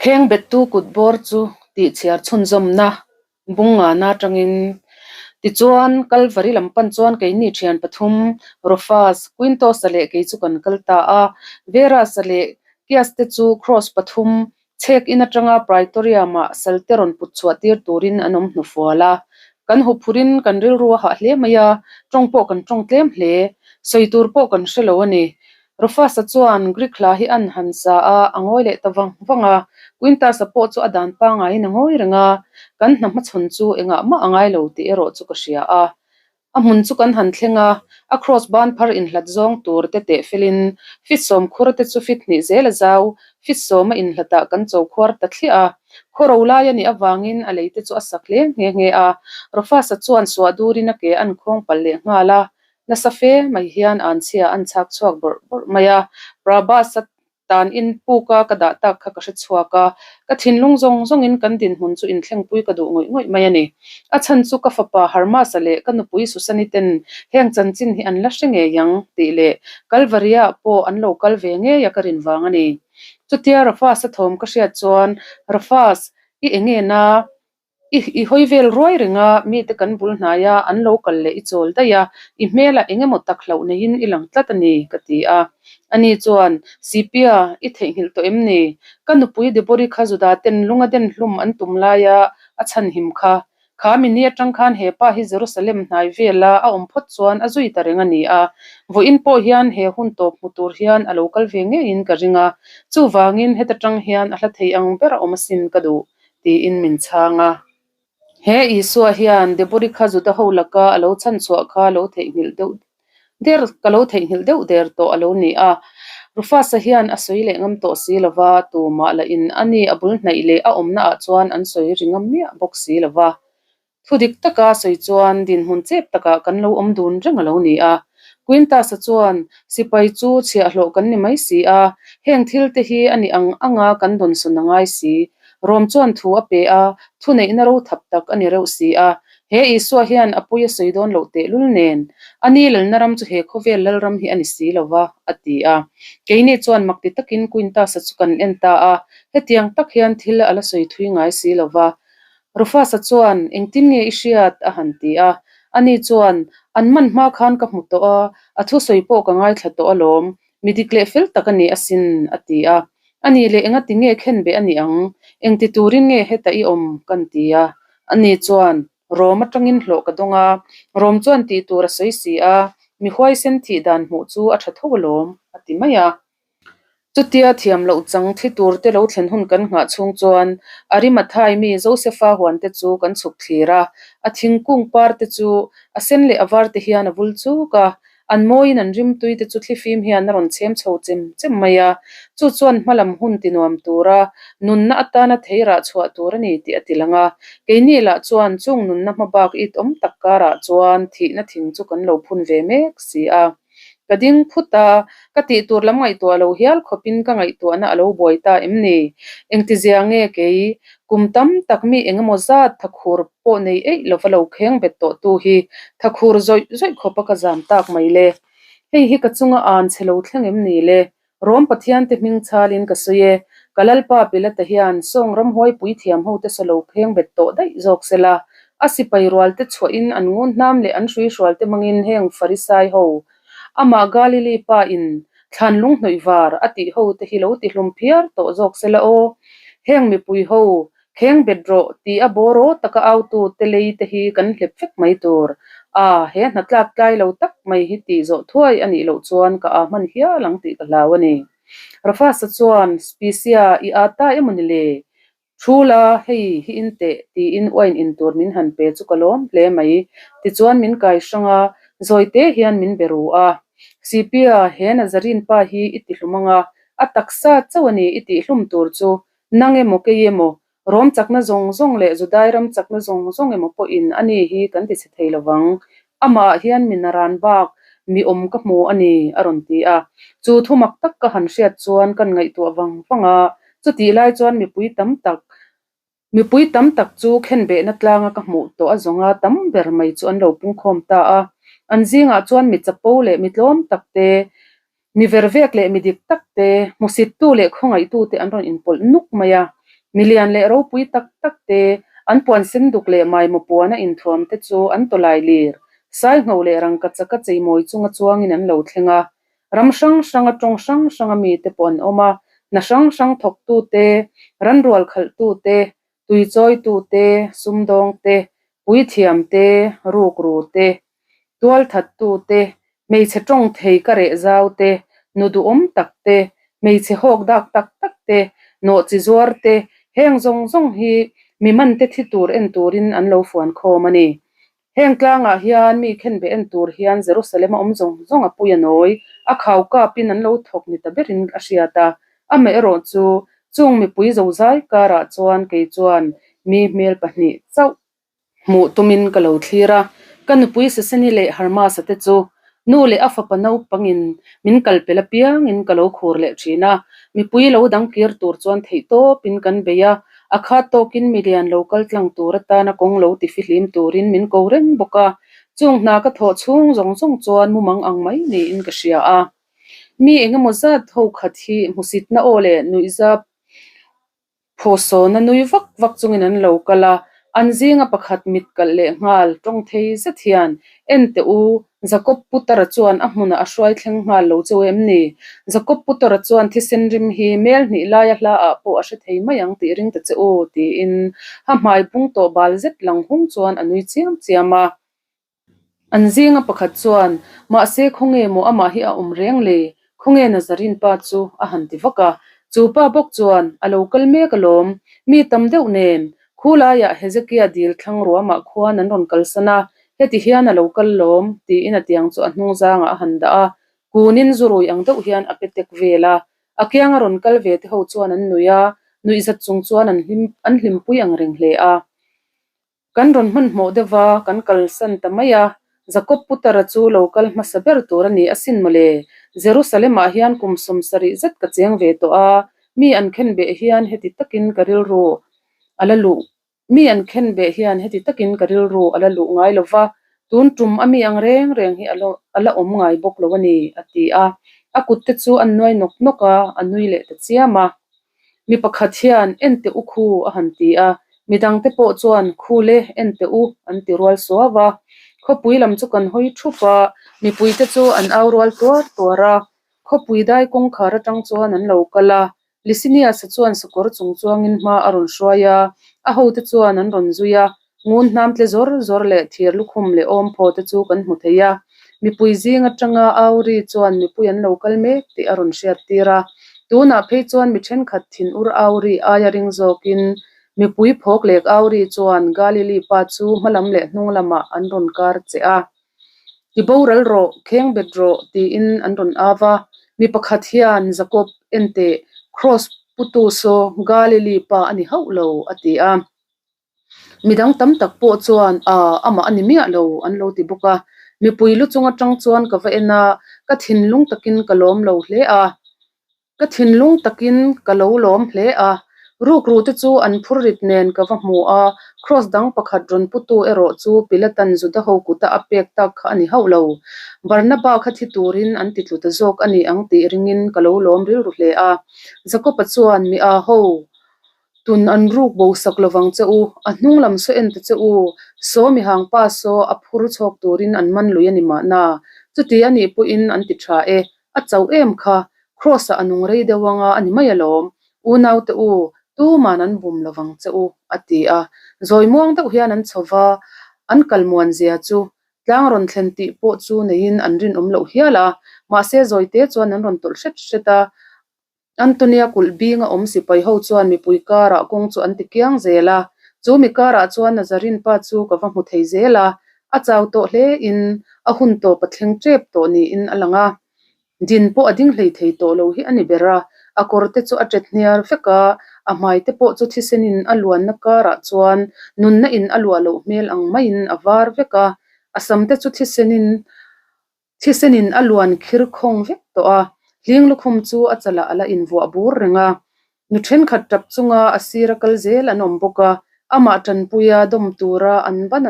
Kheng bettu kut bawr chu tih chhiar chhunzawmna bung ngana atangin tichuan Kalvari lam pan chuan keini thian pathum Rufus, Quintus-a leh kei chu kan kal ta a. Verus-a leh Kias te chu Cross pathum Chhek in atanga Praetorium-ah salte rawn put chhuah tir turin an awm hnufual a. Kan huphurhin kan rilru a hah hle mai a, tawng pawh kan tawng tlem hle. Sawi tur pawh kan hre lo a ni. Rufus-a chuan Greek hla hi an han sa a, a ngawi leh ta vang vang a. Quintus-a pawh chu a dan pangaiin a ngawi reng a, kan hna hmachhawn chu engah mah a ngai lo tih erawh chu ka hria a. A hmun chu kan han thleng a, a cross ban phar inhlat zawng tur te teh felin fit sawm khur te chu fit hnih zel a zau, fit sawm a inhlatah kan cho khuar ta thliah a. Khaw ro lai a nih avangin a lei te chu a sak hle nghe nghe a, Rufus-a chuan suah durin a ke an khawng palh leh nghal a, nasa fe mai hian anchhia an chhak chhuak bawrh bawrh mai a, Prabhas-a tan in puk a ka dah tak kha ka hre chhuak a, ka thinlung zawng zawngin kan dinhmun chu inthlengpui ka duh ngawih ngawih mai a ni. A chhan chu ka fapa Hermas-a leh ka nupui Susani ten heng chanchin hi an la hre ngei ang tih leh Kalvaria-ah pawh an lo kal ve ngei a ka rin vang a ni. Chutia Rafas-a thawm ka hriat chuan, Rafas, i enge na? I i hawi vel ruai reng a, mite kan bul hnai a, an lo kal leh i chawl daih a, i hmelah eng emaw tak hlauh neiin i lang tlat a ni, ka ti a. Ani chuan, Sipia, i theihnghilh tawh em ni? Ka nupui Debori kha Juda ten lunga den hlum an tum laia a chhanhim kha. Kha mini atang khan he pa hi Jerusalem hnai vela a awm phawt chuan a zui ta reng a ni a. Vawiin pawh hian he hun tawp hmu tur hian a lo kal ve ngeiin ka ring a, chuvangin heta tang hian a hla thei ang ber a awm asin ka duh. tiin min chhang a. He Isua hian Debori kha Juda ho laka a lo chhan chhuah kha lo theihnghilh deuh der ka lo theihnghilh deuh der tawh a lo ni a. Rufus-a hian a sawi leh ngam tawh si lo va, tumah lah in a ni a bul hnaih leh a awmna ah chuan an sawi ri ngam miah bawk si lo va. Thu dik taka sawi chuan dinhmun chep takah kan lo awm dun reng a lo ni a. Quintus-a chuan, Sipai chu chhiahhlawh kan ni mai si a, heng thil te hi a ni ang anga kan dawnsawn a ngai si. Rom chuan thu a pe a, thuneihna ro thap tak a ni reuh si a. He Isua hian a pui a sawi dawn loh tehlul nen, a ni lalna ram chu he khawvel lalram hi a ni si lo va, a ti a. Keini chuan makti takin Quintus-a chu kan en ta a, hetiang tak hian thil a la sawi thui ngai si lo va. Rufus-a chuan, Engtin nge i hriat? a han ti a. Ani chuan, An man hma khan ka hmu tawh a, a thusawi pawh ka ngaithla tawh alawm. Mi dik leh fel tak a ni asin, a ti a. Ani leh engati nge khen beh a ni ang? Engti turin nge heta i awm? kan ti a. Ani chuan, Rom atangin hlawh ka dawng a, Rom chuan tih tur a sawi si a, mi huaisen thih dan hmuh chu a tha tho alawm, a ti mai a. Chutia thiam loh chang thi tur te lo thlen hun kan nghah chhung chuan Arimathai mi Josefa huan te chu kan chhuk thlir a, a thingkung par te chu a sen leh a var te hian a vul chuk a, an mawiin an rimtui te chu thlifim hian a rawn chhem chho chem chem mai a, chu chuan hmalam hun ti nuam tura nunna atana thei rah chhuah tur a ni tih a ti lang a, keini lah chuan chung nunna hmabak it awm tak karah chuan thihna thing chu kan lo phun ve mek si a. Ka ding phut a, ka tih tur lam ngaihtuah lo hial khawpin ka ngaihtuahna a lo buai ta em ni? Engtizia nge kei, kum tam tak mi eng emaw zat thakhur pawh nei eih lova lo kheng bet tawh tu hi thakhur zawih zawih khawpa ka zam tak mai le? Hei hi ka chunga an chhe lo thleng em ni le? Rom Pathian te hming chhalin ka sawi e, ka Lalpa Pilata hian sawng ramhuai puithiam ho te saw lo kheng bet tawh daih zawk sela, a sipai rual te chhuahin an ngun hnam leh an hrui hrual te hmangin heng Farisai ho, amah Galili pa in thlan lung hnawih var a tih ho te hi lo ti hlum phiar tawh zawk sela aw, heng mipui ho Kheng bet rawh tih a bawr aw taka autu te lei te hi kan hlep vek mai tur. A, he hna tlak tlai lo tak mai hi tih zawh thuai a nih loh chuan ka aa hman hial ang tih ka hlau a ni. Rafasa chuan, Spisia, i aa ta emaw ni le? Thu la, hei hi in teh, tiin wine in tur min han pe chu ka lawm hle mai. Tichuan min kai hrang a, zawi te hian min be ru a. Sipia, he Nazarene pa hi i ti hlum ang a, a taksa chauh a ni i tih hlum tur chu Nang emaw kei emaw, Rom chakna zawng zawng leh Judai ram chakna zawng zawng emaw pawhin a ni hi kan ti chhe thei lovang. Amah hian mi naran bak mi awm ka hmu a ni, a rawn ti a. Chu thu mak tak ka han hriat chuan kan ngaihtuah vang vang a, chutih lai chuan mipui tam tak, mipui tam tak chu khenbehna tlanga ka hmuh tawh a zawnga tam ber mai chu an lo pungkhawm ta a. An zingah chuan mi chapo leh mi tlawm tak te, Mi vervek leh mi dik tak te, hmusittu leh khawngaihtute an rawn inpawlh nuk mai a. Milian leh ropui tak tak te, an puan sen duk leh maimaw puana inthuam te chu an tawlai lir, saingho leh rangkachaka cheimawi chunga chuangin an lo thleng a. Ram hrang hranga tawng hrang hranga mite pawh an awm a, hna hrang hrang thawktu te, ranrual khalhtu te, tuichawitu te, sumdawng te, puithiam te, rukru te, tualthattu te, hmeichhe tawng thei ka reh zau te, nu duhawm tak te, hmeichhe hawk dak tak tak te, nawhchi zuar te, heng zawng zawng hi mi mante thi tur en turin an lo fuan khawm a ni. Heng tlangah hian mi khenbeh en tur hian Jerusalem a awm zawng zawng a pui a nawi, a khau kapin an lo thawk ni ta berin a hriat a. Amaherawh chu, chung mipui zozai karah chuan kei chuan mi hmel pahnih chauh hmuh tumin ka lo thlir a. Ka nupui Seseni leh Hermas-a te chu nu leh a fapa naupangin min kal pel apiangin ka lo khur leh thin a. Mipui lo dang kir tur chuan theihtawpin kan bei a. A khat tawkin milian lo kal tlang tur atana kawng lo ti fihlim turin min ko reng bawk a, chung hna ka thawh chhung zawng zawng chuan mumang ang mai niin ka hria a. Mi engemaw zat ho khat hi hmusitna aw leh nuihzap phawsawna nui vak vak chungin an lo kal a, an zinga pakhat mit kalh leh nghal tawng thei zet hian, En teh u, Jakob Putara chuan a hmunah a hruai thleng nghal lo cheu em ni? Jakob Putara chuan thisen rim hi mel hnih laia hla ah pawh a hre thei mai ang tih ring ta che u, tiin ha hmai bung tawh bal zet lang hung chuan a nui chiam chiam a. An zinga pakhat chuan, Mahse khawnge maw amah hi a awm reng le? Khawnge Nazarin pa chu? a han ti vak a. Chu pa bawk chuan, A lo kal mek alawm, mi tam deuh nen. Khu laiah Hezekia dil thlang ruamah khuan an rawn kalsan a, heti hian a lo kal lawm, tiin a tiang chu a hnung zangah a han dah a, kunin zu rui ang deuh hian a pe tek vel a. A kianga rawn kal ve te ho chuan an nui a, nuihzat chung chuan an hlim an hlimpui ang reng hle a. Kan rawn hmanhmawh deuh va, kan kalsan ta mai a, Jakob Putara chu lo kal hmasa ber tur a ni asin mawle. Jerusalem-ah hian kum 70 zet ka cheng ve tawh a, mi an khenbeh hian heti takin ka rilru a la luh mi an khenbeh hian heti takin ka rilru a la luh ngai lo va, tun tum a mi ang reng reng hi a la awm ngai bawk lo a ni, a ti a. A kut te chu an nuai nawk nawk a, a nui leh ta chiam a. Mi pakhat hian, En teh u khu, a han ti a. Midangte pawh chuan, Khu le, en teh u, an ti rual suau a. Khawpui lam chu kan hawi thup a, mipuite chu an au rual tuar tuar a. Khawpui dai kawngkhar atang chuan an lo kal a. Licinius-a chuan sakawr chung chuangin hma a rawn hruai a, a hote chuan an rawn zui a. Ngun hnam tle zawr zawr leh thir lukhum leh awm phaw te chu kan hmu thei a. Mipui zing atanga au ri chuan mipui an lo kal mek tih a rawn hriat tir a. Tunah phei chuan mi thenkhat thinur au ri aia ring zawkin mipui phawk lek au ri chuan Galili pa chu hmalam leh hnung lamah an rawn kar che a. I boral rawh, kheng bet rawh tiin an rawn au va. Mi pakhat hian Jakob enteh Kraws putu saw Galili pa a ni hauh lo a ti a. Midang tam tak pawh chuan Aa, amah a ni miah lo an lo ti bawk a. Mipui lu chung atang chuan ka va en a, ka thinlung takin ka lawm lo hle a. Ka thinlung takin ka lo lawm hle a. Rukru te chu an phur rit nen ka va hmu a, kraws dang pakhat rawn putu erawh chu Pilatan Juda ho kuta a pek tak kha a ni hauh lo. Barnaba kha thi turin an ti tlu ta zawk a ni ang tih ringin ka lo lawm rilru hle a. Jakob-a chuan mi aa ho Tun an ruk bo sak lovang che u, a hnung lam saw en ta che u, saw mihang pa saw a phur chhawk turin an man lui a ni mahna. Chuti a nih pawhin an ti tha e, a chauh em kha, Kraws-ah a nung rei deuh anga a ni mai alawm, unaute u, tuman an bum lovang che u, a ti a. Zawi muang deuh hian an chho va, an kal muan zia chu tlang rawn thlen tih pawh chu neiin an rinawm loh hial a, mahse zawite chuan an rawn tawlh hret hret a. Antonia kulh bing a awm sipai ho chuan mipui karah kawng chu an ti kiang zel a, chu mi karah chuan Nazarin pa chu ka va hmu thei zel a, a chau tawh hle in a hun tawp a thleng tep tawh niin a lang a. Din pawh a ding hlei thei tawh lo hi a ni ber a, a kawr te chu a tet hniar vek a, a hmai te pawh chu thisen in a luanna karah chuan nunna in a luah loh hmel ang maiin a var vek a, a sam te chu thisen in Thisenin a luan khir khawng vek tawh a, hling lukhum chu a chalah a la invuah bur reng a. Nu thenkhat tap chunga a sira kal zel an awm bawk a, amah tanpuia dawm tura an ban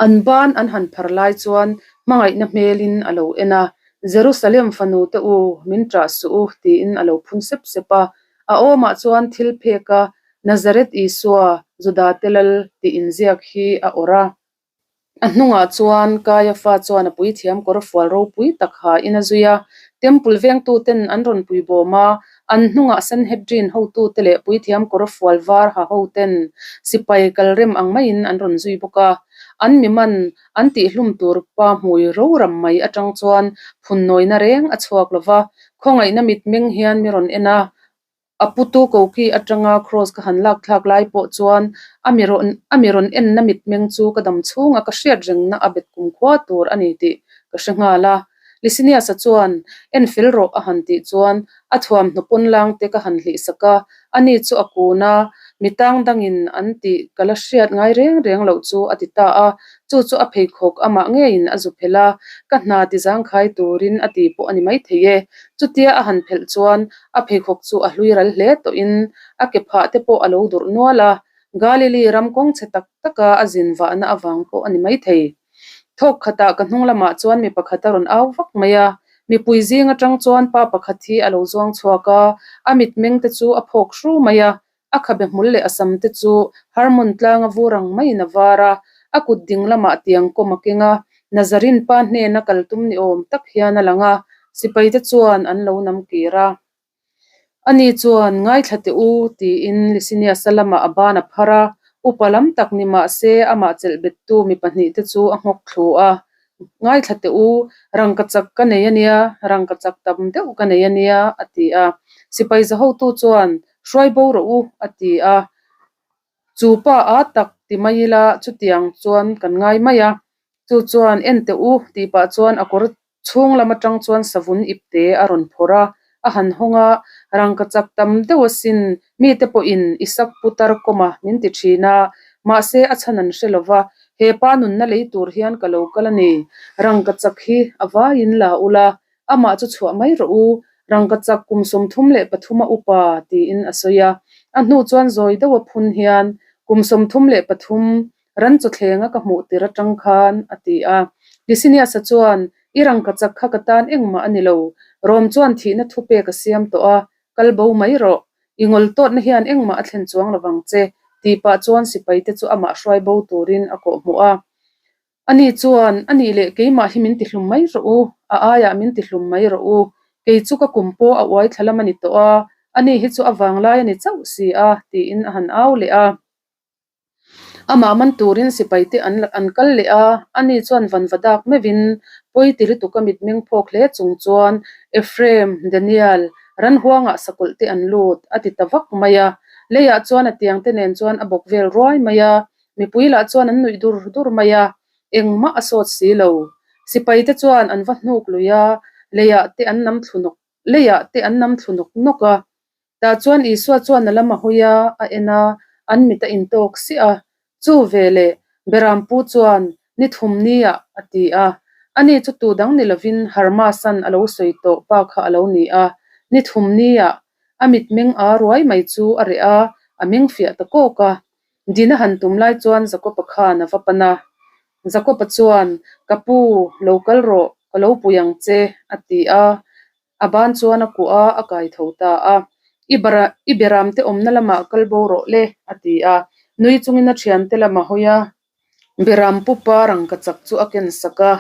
an ban an han phar lai chuan hmangaihna hmelin a lo en a, Jerusalem fanu te u, min ṭah suh u, tiin a lo phun sep sep a. A awmah chuan thil phek a. Nazareth Isua, Judate Lal tih inziak hi a awrh a. A hnungah chuan Kaiafa chuan a puithiam kawr fual ropui tak hain a zui a. Temple vengtuten an rawn pui bawm a, an hnungah Sanhedrin hotute leh puithiam kawr fual var ha hoten sipai kalrem ang maiin an rawn zui bawk a. An mi man an tihhlum tur pa hmui roram mai atang chuan phunnawina reng a chhuak lo va, khawngaihna mitmeng hian mi rawn en a, A putu koki atanga cross ka han lak thlak lai pawh chuan a mi rawn a mi rawn enna mitmeng chu ka dam chhunga ka hriat rengna a bet kumkhua tur a ni tih ka hre nghal a. Licinius-a chuan en fel rawh a han tih chuan a thuamhnaw pawn lang te ka han hlih sak a, ani chu a kun a, mi tang dangin an tih ka la hriat ngai reng reng loh chu a ti ta a, chu chu a pheikhawk amah ngeiin a zu phelh a, ka hna ti zangkhai turin a ti pawh a ni maithei e. Chutia a han phelh chuan A pheikhawk chu a hlui ral hle tawhin a ke phah te pawh a lo durh nual a, Galili ram kawng chhe tak taka a zin vahna avang pawh a ni maithei. Thawk khatah ka hnung lamah chuan mi pakhat a rawn au vak mai a, mipui zing atang chuan pa pakhat hi a lo zuang chhuak a, a mitmeng te chu a phawk hru mai a, A khabe hmul leh a sam te chu Hermon tlanga vur ang maiin a var a, a kut ding lamah tiang kawm a keng a, Nazarin pa hnena kal tum ni awm tak hian a lang a, sipai te chuan an lo nam kir a. Ani chuan, Ngaithla teh u, tiin Licinius-a lamah a ban a phar a, upa lam tak ni mah se amah chelh bettu mi pahnihte chu a nghawk thlu a, Ngaithla teh u, rangkachak ka nei a nia, rangkachak tam deuh ka nei a nia, a ti a. Sipai zahotu chuan, Hruai bo rawh u, a ti a. Chu pa a tak ti mai ila chutiang chuan kan ngai mai a. Chu chuan, En teh u, tih pah chuan a kawr chhung lam atang chuan savun ipte a rawn phawrh a, a han hawng a, Rangkachak tam deuh asin, mite pawhin Isak putar kawma min ti thin a, mahse a chhan an hre lo va, he pa nunna lei tur hian ka lo kal a ni. Rangkachak hi a vaiin la ula, Amah chu chhuah mai rawh u, rangkachak kum 33 a upa, tiin a sawi a. A hnu chuan zawi deuh a phun hian, Kum 33, ran chawthlenga ka hmuh tir atang khan, a ti a. Licinius-a chuan, I rangkachak kha ka tan engmah a ni lo, Rom chuan thihna thupek a siam tawh a, kal bo mai rawh. I ngawl tawtna hian engmah a thlen chuang lovang che, tih pah chuan sipaite chu amah hruai bo turin a kawhhmuh a. Ani chuan, A nih leh keimah hi min tihlum mai rawh u, a aiah min tihlum mai rawh u. Kei chu ka kum pawh a uai thla lam a ni tawh a, ani hi chu a vanglai a ni chauh si a, tiin a han au leh a. Amah man turin sipaite an an kal leh a, ani chuan vanva dak meuhin pawi ti lutuk a mitmeng phawk hle chung chuan, Ephraim, Daniel, ranhuangah sakawlh te an lut, a ti ta vak mai a. Leiah chuan a tiangte nen chuan a bawk vel ruai mai a, Mipui lah chuan an nuih dur dur mai a, engmah a sawt si lo. Sipai te chuan an va hnuk lui a, leiah te an nam thlu nawk leiah te an nam thlu nawk nawk a. Tah chuan Isua chuan a lam a hawi a, a en a, an mit a intawk siah a. Chu ve leh Berampu chuan ni thum niah a ti a. Ani chu tu dang ni lovin Harmasan a lo sawi tawh pa kha a lo ni a. Ni thum niah a mitmeng a ruai mai chu a reh a, a meng fiah ta kawk a. Dina han tum lai chuan Jakob-a khan a va pan a. Jakob-a chuan, Ka pu, lo kal rawh, ka lo pui ang che, a ti a. A ban chuan a kuah a, a kai tho ta a. I bara, i beramte awmna lamah kal bo rawh le, a ti a. Nui chungin a thiante lam a hawi a. Beram pupa rangkachak chu a ken sak a,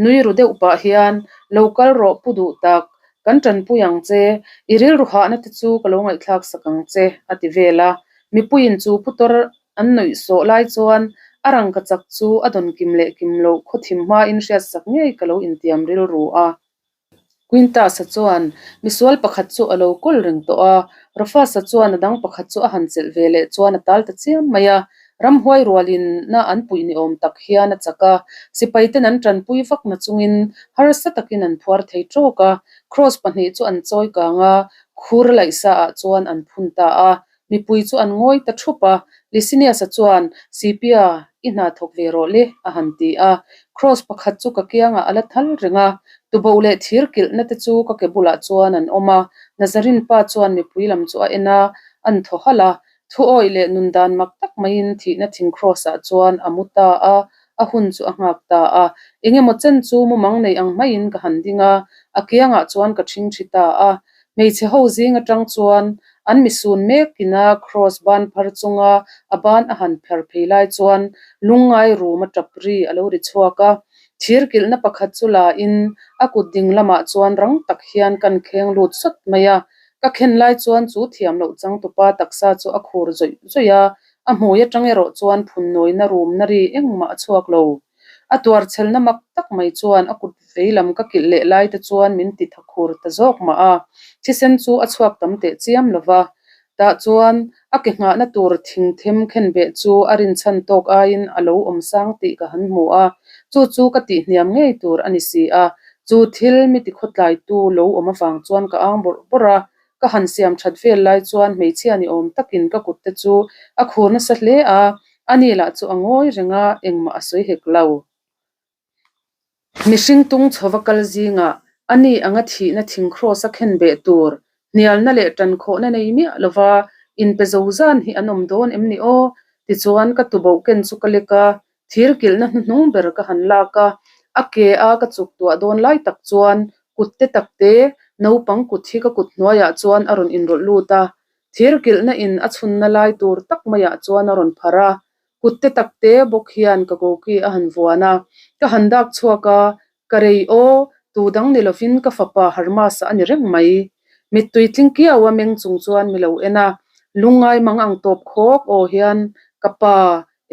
nui ru deuh pah hian, Lo kal rawh pu duh tak, kan tanpui ang che, i rilru hahna te chu ka lo ngaihthlak sak ang che, a ti vel a. Mipuiin chu putar an nuih sawh lai chuan a rangkachak chu a dawn kim leh kim loh khawthim hmain hriatsak ngei ka lo intiam rilru a. Quintus-a chuan misual pakhat chu a lo kawl reng tawh a, Rufus-a chuan a dang pakhat chu a han chelh ve leh chuan a tal ta chiam mai a. Ramhuai rualin na an puih ni awm tak hian a chak a, sipaiten an tanpui vak na chungin harsa takin an phuar thei tawk a, kraws pahnih chu an chawi kang a, khur laihsa ah chuan an phun ta a. Mipui chu an ngawi ta thup a, Licinius-a chuan, Sipia, i hna thawk ve rawh le, a han ti a. Kraws pakhat chu ka kiangah a la thal reng a, tuboh leh thir kilhna te chu ka ke bulah chuan an awm a. Nazarin pa chuan mipui lam chu a en a, an thaw halh a. Thu awih leh nun dan mak tak maiin thihna thing kraws-ah chuan a mu ta a, a hun chu a nghak ta a. Engemaw chen chu mumang nei ang maiin ka han ding a, a kiangah chuan ka ṭhingṭhi ta a. Hmeichhe ho zing aṭang chuan. An misun mekin a kraws ban phar chunga a ban a han pher phei lai chuan lungngai rum a tap ri a lo ri chhuak a. Thir kilhna pakhat chu la in a kut ding lamah chuan rang tak hian kan kheng lut sawt mai a. Ka khen lai chuan chu thiam loh changtupa taksa chu a khur zawih zawih a, a hmui atang erawh chuan phunnawina rumna ri engmah a chhuak lo. A tuarchhelna mak tak mai chuan a kut vei lam ka kilh leh lai te chuan min ti tha khur ta zawk mah a, thisen chu a chhuak tam teh chiam lo va. Tah chuan a ke nghahna tur thing them khenbeh chu a rinchhan tawk aiin a lo awm sang tih ka han hmu a, chu chu ka tihhniam ngei tur a ni si a. Chu thil mi tikhawtlaitu lo awm avang chuan ka ang bawrh bawrh a, ka han siam that vel lai chuan hmeichhia ni awm takin ka kut te chu a khur nasa hle a, ani lah chu a ngawi reng a, engmah a sawi hek lo. Mihring tung chhova kal zingah ani anga thihna thing kraws a khen beh tur hnialna leh tankhawhna nei miah lova inpe zo zan hi an awm dawn em ni aw? Tichuan ka tuboh ken chu ka lek a, thir kilhna hnuhnung ber ka han lak a, a ke a ka chuk tuah dawn lai tak chuan kut te tak te naupang kut hi ka kut hnuaiah chuan a rawn inrawlh lut a, thir kilhna in a chhunna lai tur tak maiah chuan a rawn pharh a, Kut te tak te bawk hian ka koki a han vuan a, ka han dak chhuak a, ka rei aw, tu dang ni lovin ka fapa Harmas-a a ni reng mai. Mittui tling kiau a meng chung chuan mi lo en a, lungngai mang ang tawp khawk aw hian, Ka pa,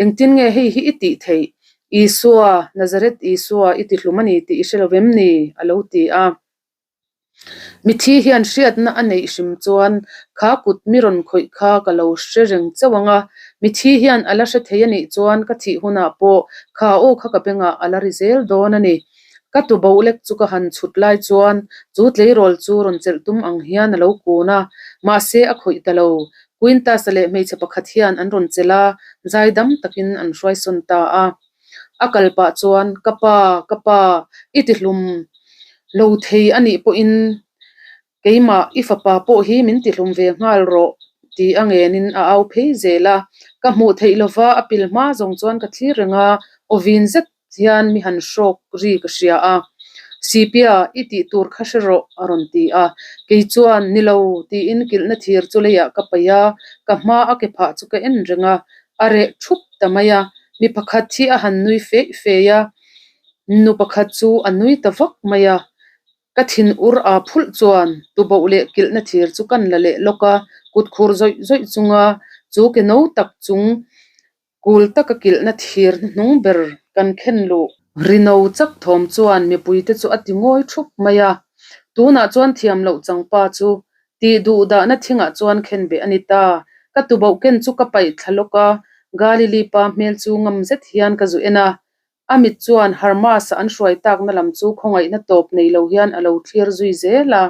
engtin nge hei hi i tih theih? Isua, Nazareth Isua i ti hlum a ni tih i hre lo vem ni? a lo ti a. Mithi hian hriatna a neih hrim chuan kha kut mi rawn khawih kha ka lo hre reng chauh ang a, mithi hian a la hre thei a nih chuan ka thih hunah pawh kha aw kha ka bengah a la ri zel dawn a ni. Ka tu bo lek chu ka han chhut lai chuan chu tleirawl chu rawn chelh tum ang hian a lo kun a, mahse a khawih ta lo. Quintus-a leh hmeichhe pakhat hian an rawn chelh a, zaidam takin an hruaisawn ta a. A kal pah chuan, Ka pa, ka pa, i ti hlum lo thei a nih pawhin keimah i fapa pawh hi min ti hlum ve nghal rawh tih a ngenin a au phei zel a. Ka hmuh theih lova a pil hma zawng chuan ka thlir reng a, aw vin zet hian mi han hrawk ri ka hria a. Sipia, i tih tur kha hre rawh a rawn ti a. Kei chuan, Ni lo tiin kilhna thir chu leiah ka paih a, ka hma a ke phah chu ka en reng a. A reh thup ta mai a, mi pakhat hi a han nui feih feih a, nu pakhat chu a nui ta vak mai a, ka thin ur aa phulh chuan tuboh leh kilhna thir chu kan la leh lawk a, kut khur zawih zawih chunga chu ke no tak chung kul taka kilhna thir hnuhnung ber kan khen luh. Rino chak thawm chuan mipuite chu a ti ngawi thup mai a, tunah chuan thiam loh changpa chu Tih duh dahna thingah chuan khenbeh a ni ta. Ka tuboh ken chu ka paih thla lawk a, Galili pa hmel chu ngam zet hian ka zu en a. A mit chuan Hermas-a an hruai takna lam chu khawngaihna tawp nei lo hian a lo thlir zui zel a.